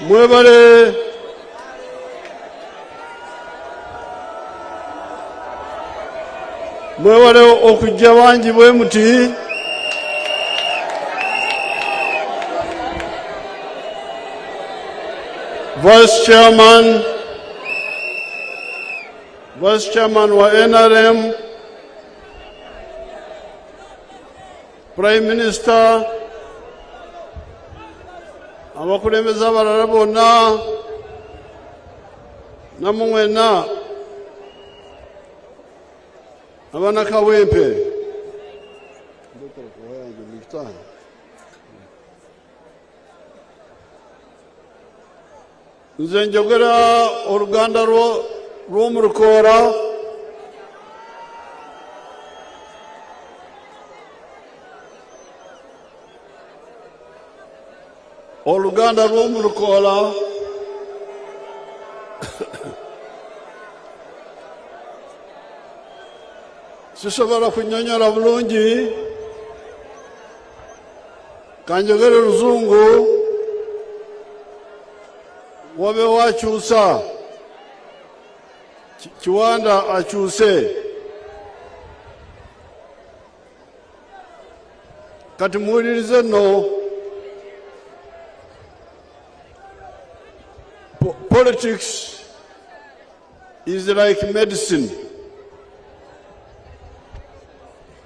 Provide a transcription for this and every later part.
Mwebale, mwebale okujja bangi bwe muti. Vice Chairman, Vice Chairman wa NRM, Prime Minister, abakulembeze abalala bonna, nammwe mwenna abanakawempe. Nze njogera oluganda lw'omu Lukoora. Oluganda lw'omu Lukoola sisobola kunnyonnyola bulungi, kanjogere Luzungu wabeewo akyusa. Kiwanda akyuse. Kati muwulirize nno. Politics is like medicine.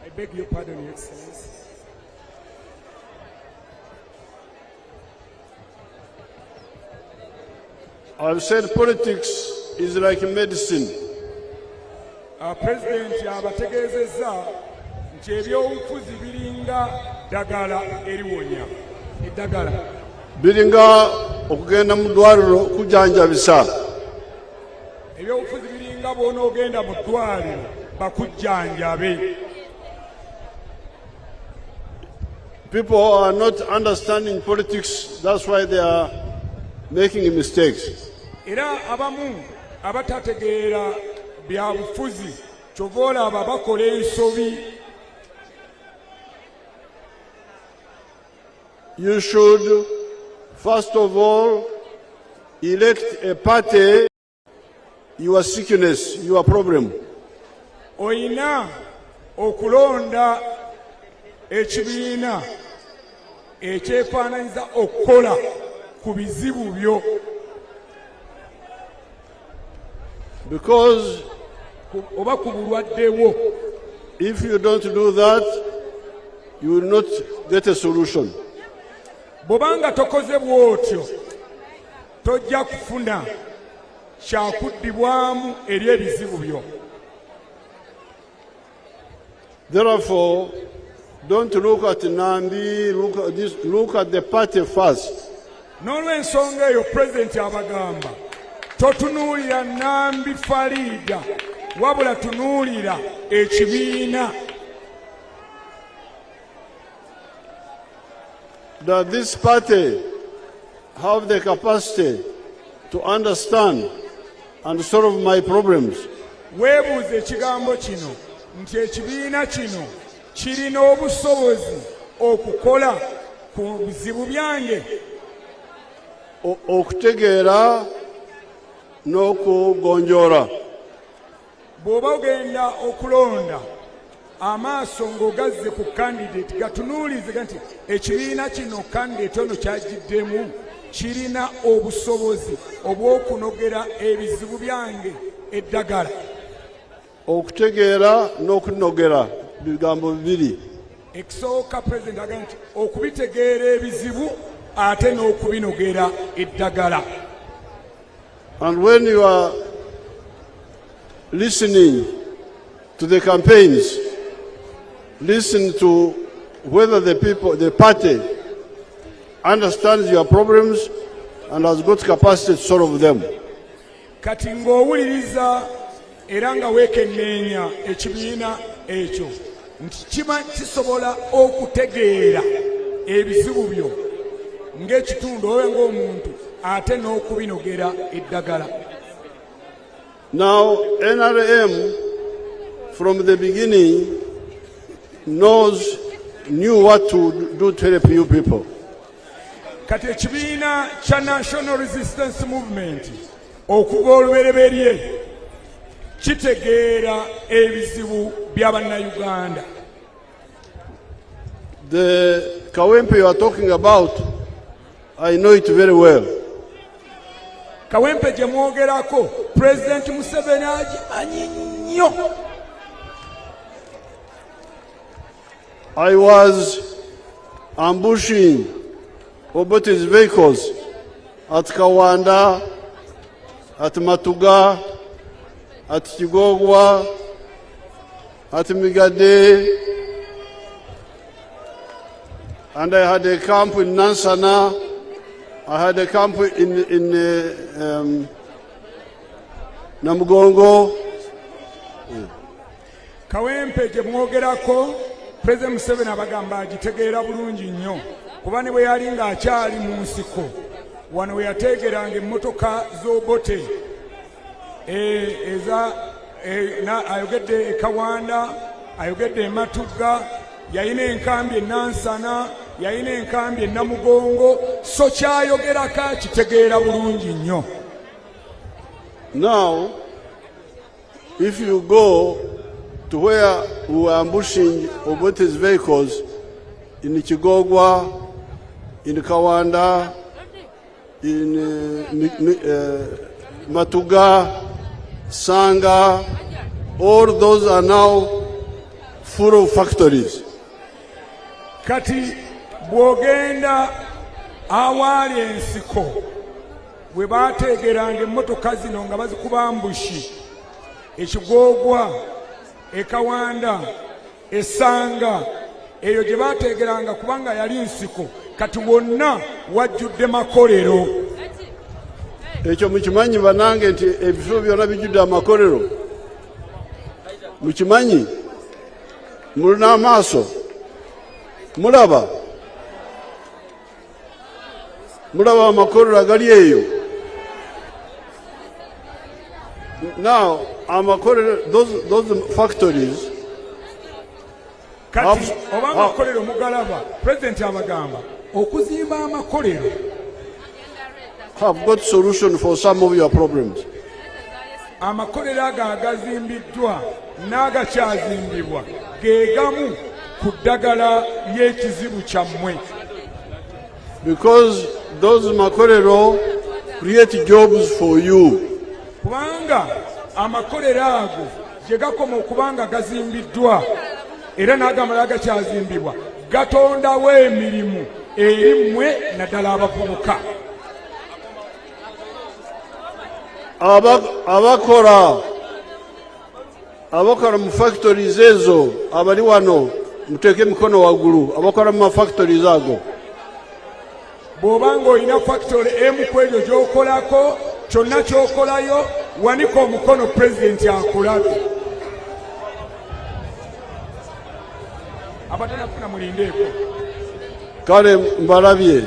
I beg your pardon, Your Excellency. I've said politics is like medicine. President abategeezezza nti ebyobufuzi biringa ddagala eriwonya eddagala. Biringa okugenda mu ddwaliro kujjanjabisa. Ebyobufuzi biringa bw'onoogenda mu ddwaliro bakujjanjabe. People are not understanding politics, that's why they are making mistakes. Era abamu abatategeera bya bufuzi kyova olaba bakola ensobi. You should first of all elect a party your sickness, your problem. Oyina okulonda ekibiina ekyefaananyiza okukola ku bizibu byo. Because oba ku bulwadde bwo. If you don't do that, you will not get a solution. Bw'obanga tokoze bw'otyo, tojja kufuna kyakuddibwamu eri ebizibu byo. Therefore, don't look at Nambi, look at this, look at the party first. N'olw'ensonga eyo Pulezidenti abagamba totunuulira Nambi Fariida, wabula tunuulira ekibiina. That this party have the capacity to understand and solve my problems. Weebuuze ekigambo kino nti ekibiina kino kirina obusobozi okukola ku bizibu byange. Okutegeera n'okugonjoola. Bw'oba ogenda okulonda amaaso ng'ogazze ku candidate gatunuulize nti ekibiina kino candidate ono kyagiddemu kirina obusobozi obw'okunogera ebizibu byange eddagala. Okutegeera n'okunogera bigambo bibiri. Ekisooka President agamba nti okubitegeera ebizibu ate n'okubinogera eddagala. And when you are listening to the campaigns, listen to whether the people, the party understands your problems and has got capacity to solve them. Kati ng'owuliriza era nga weekenneenya ekibiina ekyo nti kiba kisobola okutegeera ebizibu byo ng'ekitundu oba ng'omuntu ate n'okubinogera eddagala. Now, NRM from the beginning knew what to do to help you people. Kati ekibiina kya National Resistance Movement okuva olubereberye kitegeera ebizibu by'Abannayuganda. The Kawempe you are talking about, I know it very well. Kawempe gye mwogerako, Pulezidenti Museveni agimanyi nnyo. I was ambushing Obote's vehicles at Kawanda, at Matuga, at Kigogwa, at Migade, and I had a camp in Nansana. I had a camp in Namugongo. Kawempe gye mwogerako, Pulezidenti Museveni abagamba agitegeera bulungi nnyo, kuba ne bwe yali ng'akyali mu nsiko wano we yateegeranga emmotoka z'Obote eza ayogedde e Kawanda, ayogedde e Matugga, yalina enkambi e Nansana, yalina enkambi e Namugongo, so kyayogerako akitegeera bulungi nnyo. Now, if you go to where we were ambushing Obote's vehicles in Kigogwa, in Kawanda, in Matuga, Sanga, all those are now full of factories. Kati bw'ogenda awaali ensiko bwe baateegeranga emmotoka zino nga bazikuba ambush, Ekigoogwa, Ekawanda, Essanga, eyo gye baateegeranga kubanga yali nsiko, kati wonna wajjudde makolero. Ekyo mukimanyi banange nti ebifo byonna bijjudde amakolero? Mukimanyi? Mulina amaaso, mulaba, mulaba amakolero agali eyo. Now amakolero, those factories Kati oba amakolero mugalaba, Pulezidenti abagamba okuzimba amakolero have got solution for some of your problems. Amakolero ago agazimbiddwa n'agakyazimbibwa ge gamu ku ddagala ly'ekizibu kyammwe. Because those makolero create jobs for you. Kubanga amakolero ago gye gakoma okuba nga gazimbiddwa era n'agamala agakyazimbibwa gatondawo emirimu eri mmwe, naddala abavubuka. Abakola mu factories ezo abali wano, muteeke emikono waggulu, abakola mu mafactories ago. Bw'oba ng'olina factory emu ku egyo gy'okolako, kyonna ky'okolayo, wanika omukono Pulezidenti akulabe. Abatanafuna mulindeeko. Kale mbalabye.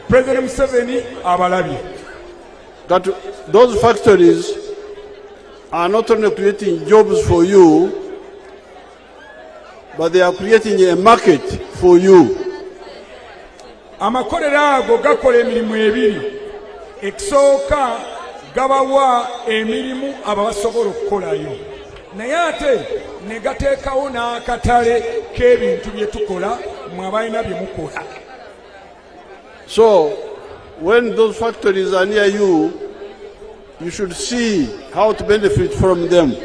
Pulezidenti Museveni abalabye. That those factories are not only creating jobs for you, but they are creating a market for you. Amakolero ago gakola emirimu ebiri. Ekisooka, gabawa emirimu abo basobola okukolayo, naye ate ne gateekawo n'akatale k'ebintu bye tukola mwe abalina bye mukola. So when those factories are near you, you should see how to benefit from them.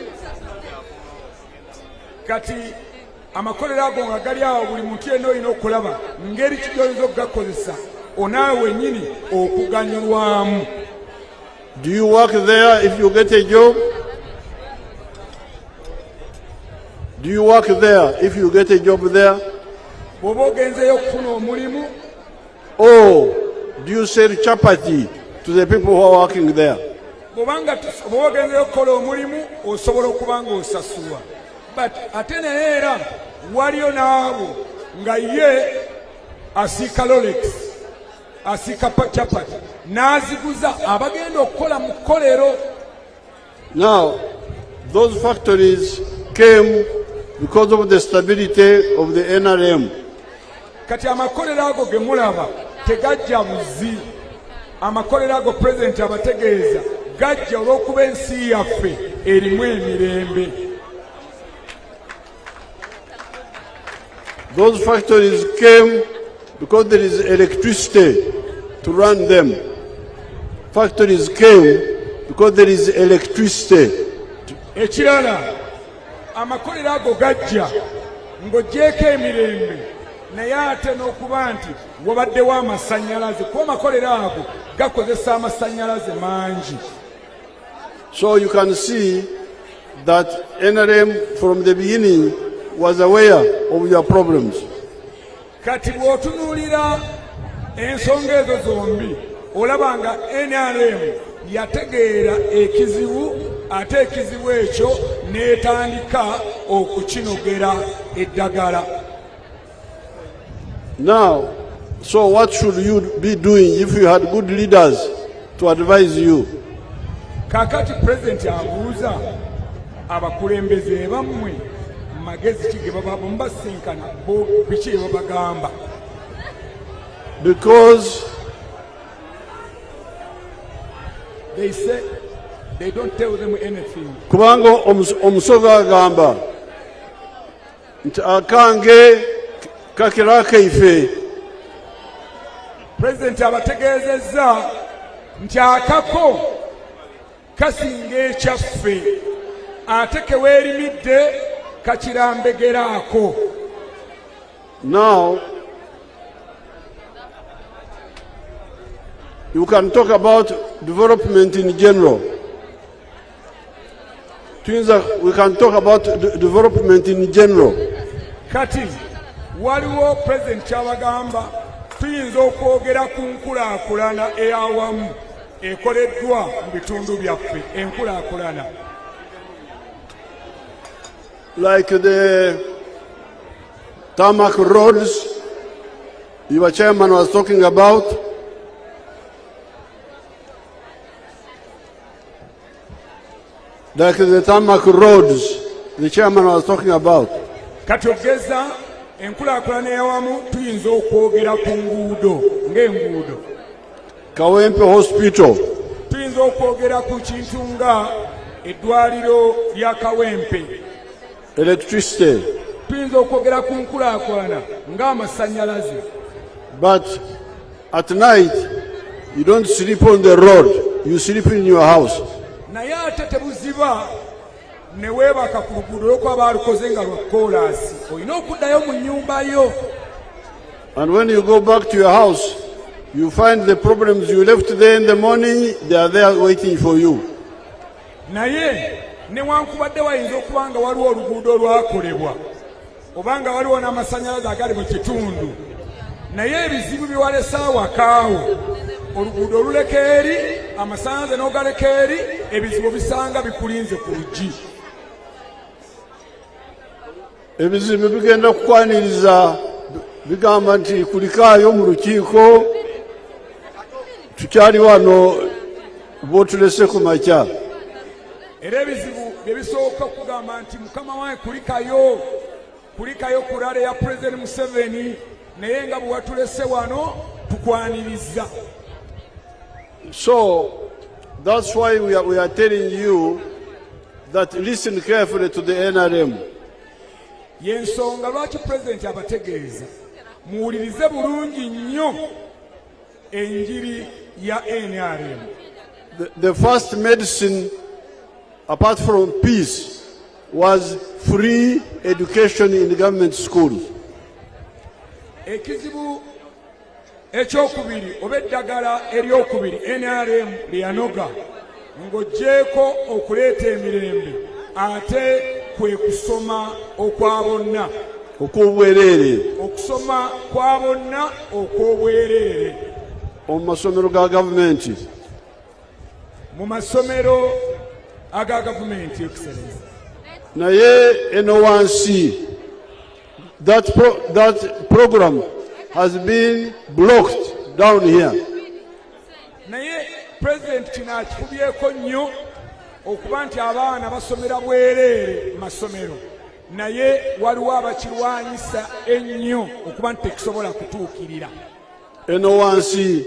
Kati amakolero ago nga gali awo, buli muntu yenna olina okulaba ngeri ki gy'oyinza okugakozesa onaawe wennyini okuganyulwamu. Do you work there if you get a job? Do you work there if you get a job there? Bw'oba ogenzeyo okufuna omulimu? Or do you sell chapati to the people who are working there? Bw'obanga bw'oba ogenzeyo okukola omulimu, osobola okuba nga osasulwa, but ate naye era waliyo n'abo nga ye asiika rolex, asiika chapati n'aziguza abagenda okukola mu kkolero. Now, those factories came because of the stability of the NRM. Kati amakolero ago ge mulaba Tegajja buzi. Amakolero ago, pulezidenti abategeeza, gajja olw'okuba ensi yaffe erimu emirembe. Those factories came because there is electricity to run them. Factories came because there is electricity. Ekirala, amakolero ago gajja ng'ogyeko emirembe, naye ate n'okuba nti wabaddewo amasannyalaze, kuba amakolero ago gakozesa amasannyalaze mangi. So you can see that NRM from the beginning was aware of your problems. Kati bw'otunuulira ensonga ezo zombi, olaba nga NRM yategeera ekizibu, ate ekizibu ekyo n'etandika okukinogera eddagala. Now, so what should you be doing if you had good leaders to advise you? Kaakati pulezidenti abuuza abakulembeze bammwe, magezi ki ge baba mubasinkana, bo biki bye babagamba? Because They say they don't tell them anything. Kubanga omusoga agamba nti akange kakira akaife. Pulezidenti abategeezezza nti akako kasinga ekyaffe, ate keweerimidde kakirambegeraako. Now, you can talk about development in general. Tuyinza, we can talk about development in general. Kati waliwo pulezidenti kyabagamba, tuyinza okwogera ku nkulaakulana eyawamu ekoleddwa mu bitundu byaffe, enkulaakulana. Like the tarmac roads your chairman was talking about. Like the tarmac roads the chairman was talking about. Kati ogeza enkulaakulana eyawamu, tuyinza okwogera ku nguudo ng'enguudo. Kawempe Hospital. Tuyinza okwogera ku kintu nga eddwaliro lya Kawempe. Electricity. Tuyinza okwogera ku nkulaakulana ng'amasannyalaze. But at night, you don't sleep on the road, you sleep in your house. Naye ate tebuziba ne weebaka ku luguudo olwokuba baalukoze nga lwa koolaasi, olina okuddayo mu nnyumba yo. And when you go back to your house, you find the problems you left there in the morning, they are there waiting for you. Naye newankubadde wayinza okuba nga waliwo oluguudo olwakolebwa oba nga waliwo n'amasannyalaze agali mu kitundu, naye ebizibu bye walese awakaawo, oluguudo oluleka eri, amasannyalaze n'ogaleka eri, ebizibu bisanga bikulinze ku luggi. Ebizibu bigenda kukwaniriza, bigamba nti kulikaayo mu lukiiko, tukyali wano bw'otulese ku makya. Era ebizibu bye bisooka okugamba nti mukama wange, kulikayo, kulikayo ku rally ya Pulezidenti Museveni, naye nga bwe watulese wano tukwaniriza. So that's why we are telling you that listen carefully to the NRM. Yensonga lwaki pulezidenti abategeeza muwulirize bulungi nnyo enjiri ya NRM. The first medicine, apart from peace, was free education in government schools. Ekizibu ekyokubiri oba eddagala eryokubiri NRM lye yanoga ng'oggyeko okuleeta emirembe, ate kwe kusoma okwa bonna. Okw'obwereere. Okusoma kwa bonna okw'obwereere. Omu masomero ga gavumenti. Mu masomero aga gavumenti, Excellence. Naye eno wansi that program has been blocked down here. Naye pulezidenti kino akifubyeko nnyo okuba nti abaana basomera bwereere mu masomero, naye waliwo abakirwanyisa ennyo okuba nti tekisobola kutuukirira. Eno wansi.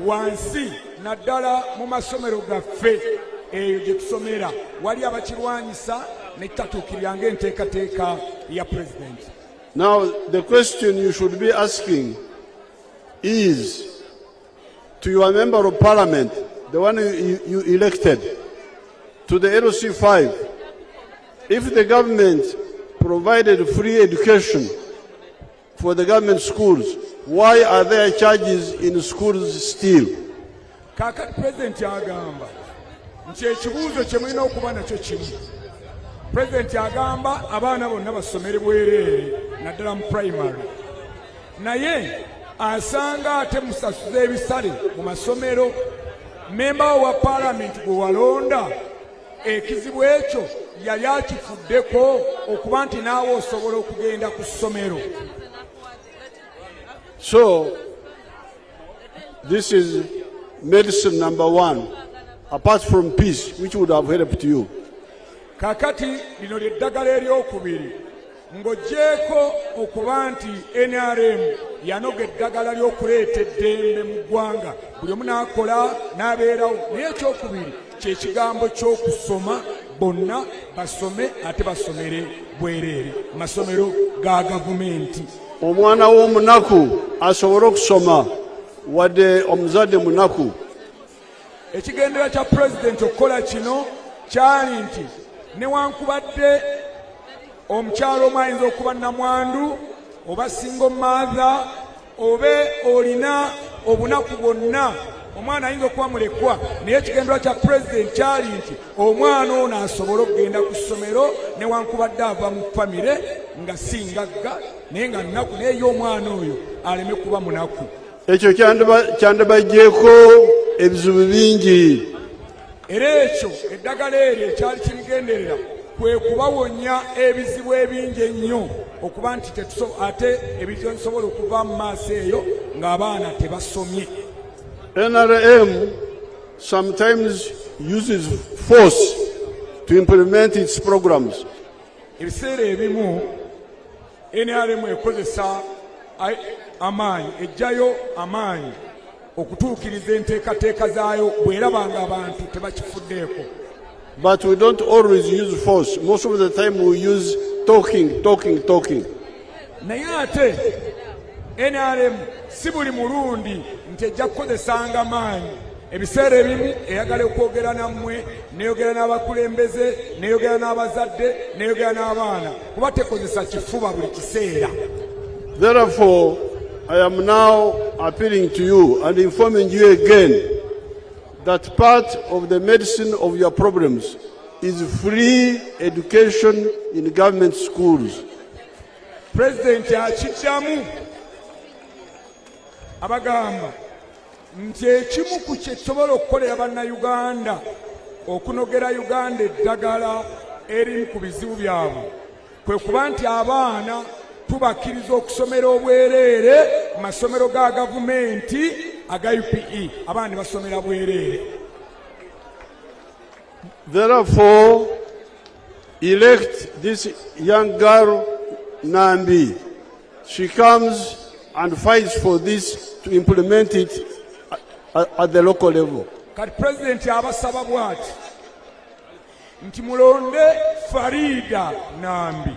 Wansi naddala mu masomero gaffe eyo gye tusomera wali abakirwanyisa ne kitatuukirira ng'enteekateeka ya pulezidenti. Now, the question you should be asking is to your member of parliament, the one you elected, to the LC5, if the government provided free education for the government schools, why are there charges in schools still? Kaakati pulezidenti agamba nti ekibuuzo kye mulina okuba nakyo kimu. Pulezidenti agamba abaana bonna basomere bwereere naddala mu primary, naye asanga ate musasuza ebisale mu masomero. Memba wo wa paalamenti gwe walonda ekizibu ekyo yali akifuddeko okuba nti naawe osobola okugenda ku ssomero? So, this is medicine number one, apart from peace, which would have helped you. Kaakati lino lyeddagala eryokubiri ng'oggyeko okuba nti NRM yanoga eddagala ly'okuleeta eddembe mu ggwanga, buli omu n'akola n'abeerawo, naye ekyokubiri kyekigambo ky'okusoma, bonna basome ate basomere bwereere mu masomero ga gavumenti. Omwana w'omunaku asobole okusoma wadde omuzadde munaku. Ekigendererwa kya pulezidenti okukola kino kyali nti newankubadde omukyalo omu ayinza okuba namwandu oba single mother oba olina obunaku bwonna, omwana ayinza okuba mulekwa, naye ekigendererwa kya pulezidenti kyali nti omwana ono asobole okugenda ku ssomero newankubadde ava mu famire nga si ngagga naye nga nnaku, naye ye omwana oyo aleme kuba munaku. Ekyo kyandibaggyeko ebizibu bingi. Era ekyo eddagala eryo ekyali kirigenderera kwe kubawonya ebizibu ebingi ennyo okuba nti ate ebizibu ebisobola okuva mu maaso eyo ng'abaana tebasomye. NRM sometimes uses force to implement its programs. Ebiseera ebimu NRM ekozesa amaanyi, ejjayo amaanyi okutuukiriza enteekateeka zaayo bw'eraba nga abantu tebakifuddeeko. But we don't always use force. Most of the time we use talking, talking, talking. Naye ate NRM si buli mulundi nti ejja kukozesanga maanyi. Ebiseera ebimu eyagala okwogera nammwe, neyogera n'abakulembeze, neyogera n'abazadde, neyogera n'abaana, kuba tekozesa kifuba buli kiseera. Therefore, I am now appealing to you and informing you again that part of the medicine of your problems is free education in government schools. Pulezidenti akiddamu abagamba nti ekimu ku kye tusobola okukolera bannayuganda okunogera Uganda eddagala erimu ku bizibu byabwe kwe kuba nti abaana tubakkiriza okusomera obwereere mu masomero ga gavumenti aga UPE, abaana ne basomera bwereere. Therefore, elect this young girl, Nambi. She comes and fights for this to implement it at the local level. Kati pulezidenti abasaba bw'ati nti mulonde Fariida Nambi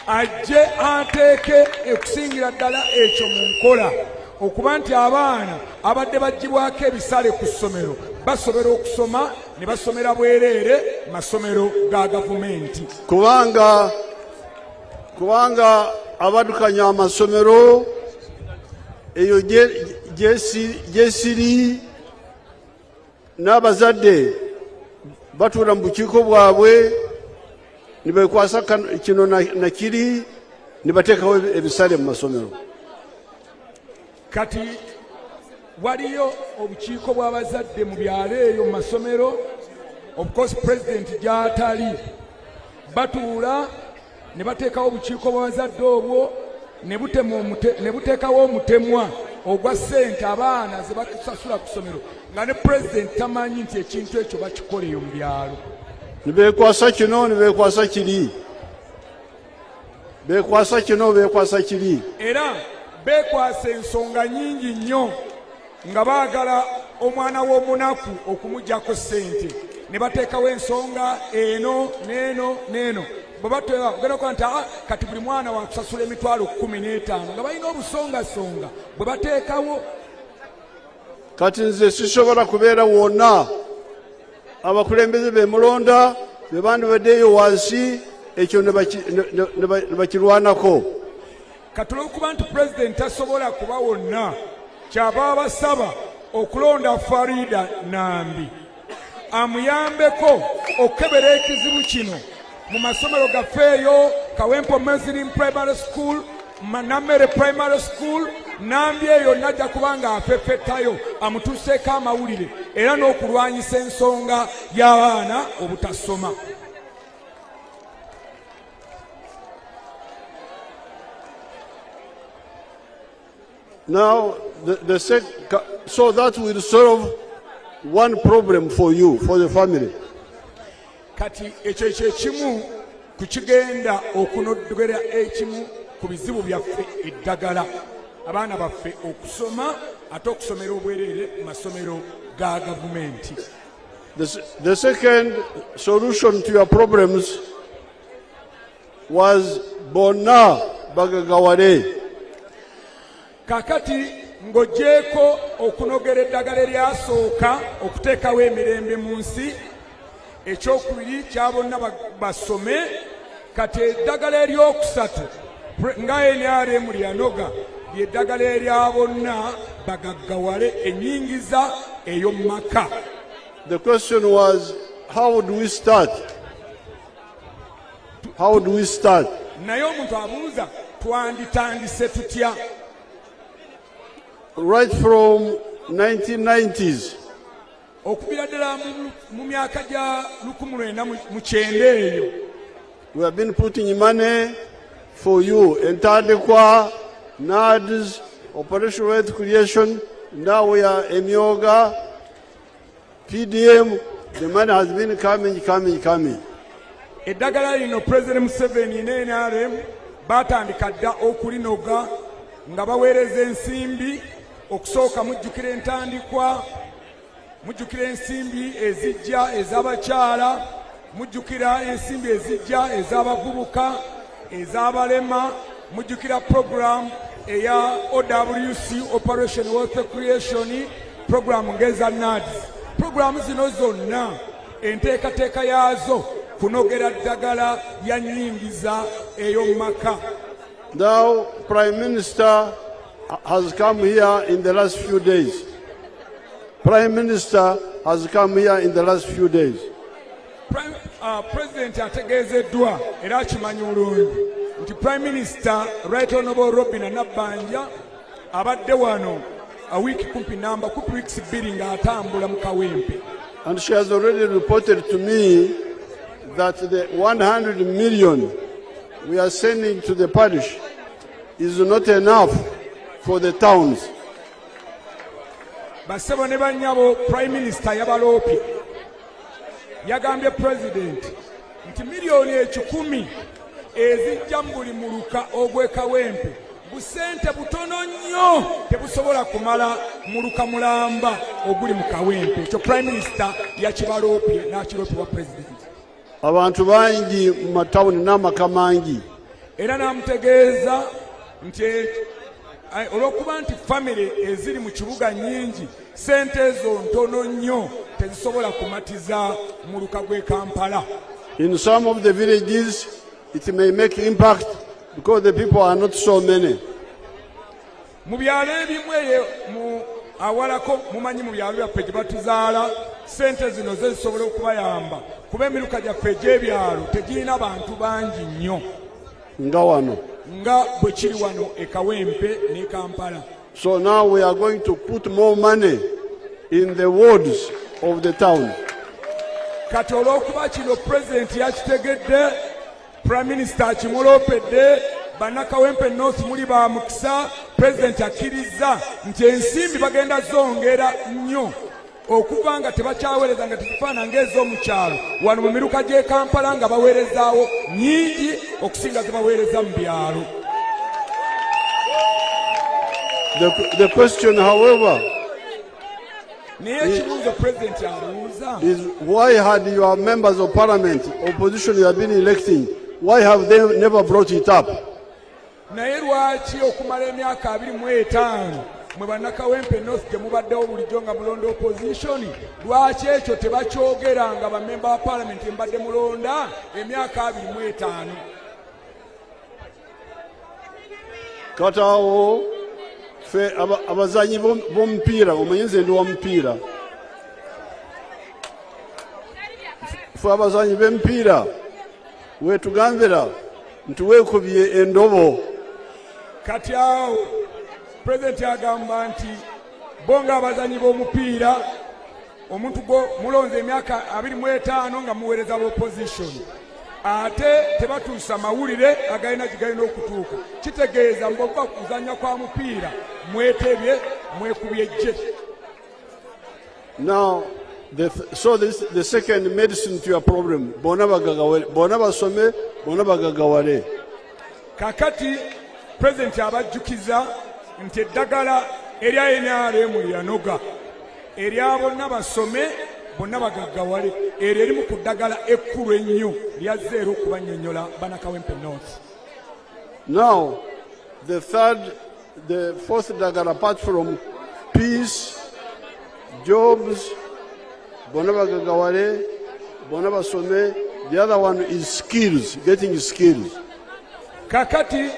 ajje ateeke okusingira ddala ekyo mu nkola okuba nti abaana abadde baggyibwako ebisale ku ssomero basobola okusoma ne basomera bwereere mu masomero ga gavumenti. Kubanga abaddukanya amasomero eyo gyesiri n'abazadde batuula mu bukiiko bwabwe ne bekwasa kino na kiri ne bateekawo ebisale mu masomero. Kati waliyo obukiiko bw'abazadde mu byalo eyo mu masomero, of course president gy'atali, batuula ne bateekawo obukiiko bw'abazadde obwo ne buteekawo omutemwa ogwa ssente abaana ze basasula ku ssomero nga ne pulezidenti tamanyi nti ekintu ekyo bakikola eyo mu byalo. Ne bekwasa kino ne bekwasa kiri, bekwasa kino, bekwasa kiri. Era Beekwasa ensonga nnyingi nnyo nga baagala omwana w'omunaku okumuggyako ssente ne bateekawo ensonga eno n'eno n'eno. Bwe batogenda kuba nti ah, kati buli mwana wakusasula 150,000 nga balina obusongasonga bwe bateekawo. Kati nze sisobola kubeera wonna. Abakulembeze be mulonda be bandibaddeeyo wansi ekyo ne bakirwanako. Kati olw'okuba nti pulezidenti tasobola kuba wonna, kyava abasaba okulonda Farida Nambi amuyambeko okukebera ekizibu kino mu masomero gaffe eyo Kawempe Muslim Primary School, Namere Primary School. Nambi eyo najja kuba nga afeffettayo amutuuseeko amawulire era n'okulwanyisa ensonga y'abaana obutasoma. Now, so that will solve one problem for you, for the family. Kati ekyo kyekimu ku kigenda okunogera ekimu ku bizibu byaffe, eddagala, abaana baffe okusoma ate okusomera obwereere mu masomero ga gavumenti. The second solution to your problems was bonna bagaggawale. Kakati ng'ogyeko okunogera eddagala eryasooka okuteekawo emirembe mu nsi, ekyokubiri kya bonna basome, kati eddagala eryokusatu nga NRM lyanoga lyeddagala erya bonna bagaggawale, ennyingiza ey'omu maka. The question was, how do we start? How do we start? Naye omuntu abuuza, twanditandise tutya? Right from 1990s, okubira ddala mu myaka gya 1990 eyo, we have been putting money for you. Entandikwa, NAADS, Operation Wealth Creation, now we are Emyoga, PDM, the money has been coming, coming, coming. Eddagala lino President Museveni ne NRM batandika dda okulinoga nga baweereza ensimbi. Okusooka mujjukira entandikwa, mujjukira ensimbi ezijja ez'abakyala, mujjukira ensimbi ezijja ez'abavubuka, ez'abalema, mujjukira program eya OWC, Operation Wealth Creation program, ng'eza NAADS. Puroguramu zino zonna enteekateeka yaazo kunogera ddagala lya nnyingiza ey'omu maka. Now, Prime Minister has come here in the last few days. Prime Minister has come here in the last few days. President ategeezeddwa era akimanyi bulungi nti Prime Minister Right Honorable Robinah Nabbanja abadde wano a wiiki kumpi namba, kumpi wiikisi 2 ng'atambula mu Kawempe. And she has already reported to me that the 100 million we are sending to the parish is not enough for the towns. Bassebo ne bannyabo, Prime Minister yabaloopye, yagambye President nti 100 miliyoni ezijja mu buli muluka ogw'e Kawempe busente butono nnyo, tebusobola kumala muluka mulamba oguli mu Kawempe. Ekyo Prime Minister yakibaloopye n'akiroopebwa President. Abantu bangi mu matawuni n'amaka mangi. Era n'amutegeeza nti olw'okuba nti famire eziri mu kibuga nnyingi, sente ezo ntono nnyo, tezisobola kumatiza muluka gw'e Kampala. In some of the villages, it may make impact because the people are not so many. Mu byalo ebimu eyo mu awalako, mumanyi mu byalo byaffe gye batuzaala, sente zino zo zisobola okubayamba kuba emiruka gyaffe egy'ebyalo tegirina bantu bangi nnyo. Nga wano. Nga bwe kiri wano e Kawempe ne Kampala. So now we are going to put more money in the wards of the town. Kati olw'okuba kino Pulezidenti yakitegedde, Prime Minister akimuloopedde, bannakawempe North muli ba mukisa, Pulezidenti akkiriza nti ensimbi bagenda zongera nnyo okuva nga tebakyaweereza nga tezifaana ng'ez'omu kyalo, wano mu miruka gy'e Kampala nga baweerezaawo nnyingi okusinga ze baweereza mu byalo. The question, however, Naye ekibuuzo pulezidenti abuuza is why had your members of parliament, opposition you have been electing, why have they never brought it up? Naye lwaki okumala emyaka 25 mwe bannakawempe North temubaddewo bulijjo nga mulonda opposition, lwaki ekyo tebakyogera nga bamemba ba paalamenti mbadde mulonda emyaka 25? Kati awo ffe abazanyi b'omupiira, omanyi nze ndi wa mupiira, ffe abazanyi b'emipiira wetugambira nti weekubye endobo. Kati awo pulezidenti agamba nti bo ng'abazanyi b'omupiira, omuntu gwo mulonze emyaka 25 nga muweereza b'opposition, ate tebatuusa mawulire agalina gye galina okutuuka, kitegeeza mbokuba kuzannya kwa mupiira mwetebye mwekubye ejje. Now, so this, the second medicine to your problem, bonna bagagawale, bonna basome, bonna bagagawale. Kakati pulezidenti abajjukiza nti eddagala erya NRM lyanoga erya bonna basome bonna bagaggawale, eryo erimu ku ddagala ekkulu ennyo lyazze era okubannyonnyola bannakawempe North. Now, the third, the fourth ddagala, apart from peace, jobs, bonna bagagawale, bonna basome, the other one is skills, getting skills. Kakati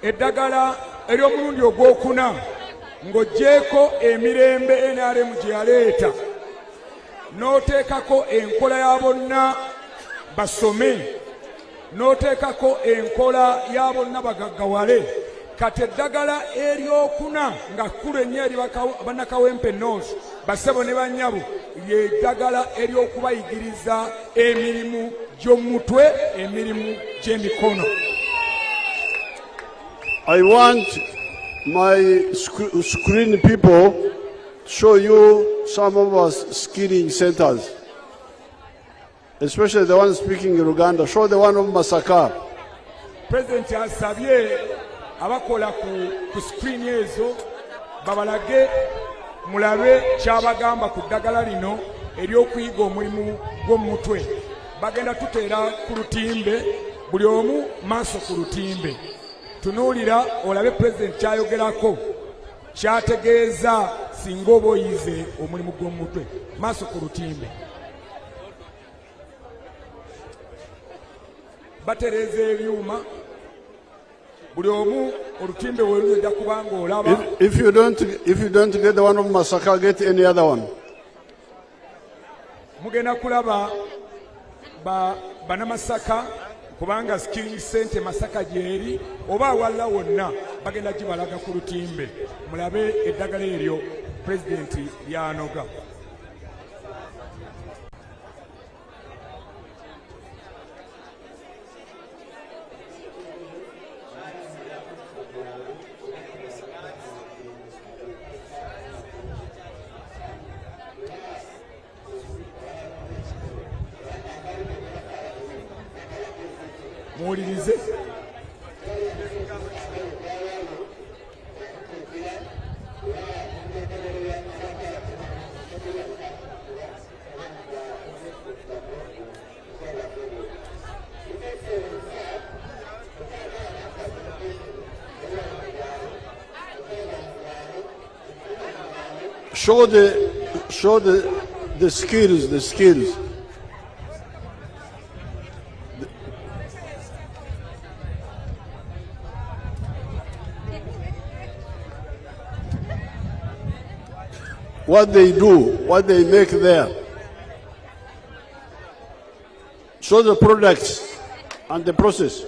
eddagala ery'omulundi ogwokuna ng'oggyeeko emirembe NRM gye yaleeta n'oteekako enkola ya bonna basome n'oteekako enkola ya bonna bagaggawale, kati eddagala eryokuna nga kkulu ennyo eri bannakawempe North, bassebo ne bannyabo, lye ddagala ery'okubayigiriza emirimu gy'omutwe, emirimu gy'emikono. I want my screen people to show you some of our skilling centers, especially the one speaking in Uganda. Show the one of Masaka. Pulezidenti asabye abakola ku screen ezo babalage mulabe kyabagamba ku ddagala lino ery'okuyiga omulimu gw'omutwe. Bagenda tuteera ku lutimbe, buli omu maaso ku lutimbe, tunuulira olabe pulezidenti kyayogerako kyategeeza singa oba oyize omulimu gw'omutwe. Maaso ku lutimbe, batereeza ebyuma, buli omu olutimbe weruli ojja kubanga olaba. If you don't get the one of Masaka, get any other one. Mugenda kulaba ba banamasaka kubanga skilling center Masaka gyeri oba awalala wonna bagenda gibalaga ku lutimbe mulabe eddagala eryo pulezidenti lyanoga. Muwulirize. Show the skills, the skills. What they do, what they make there. Show the products and the process.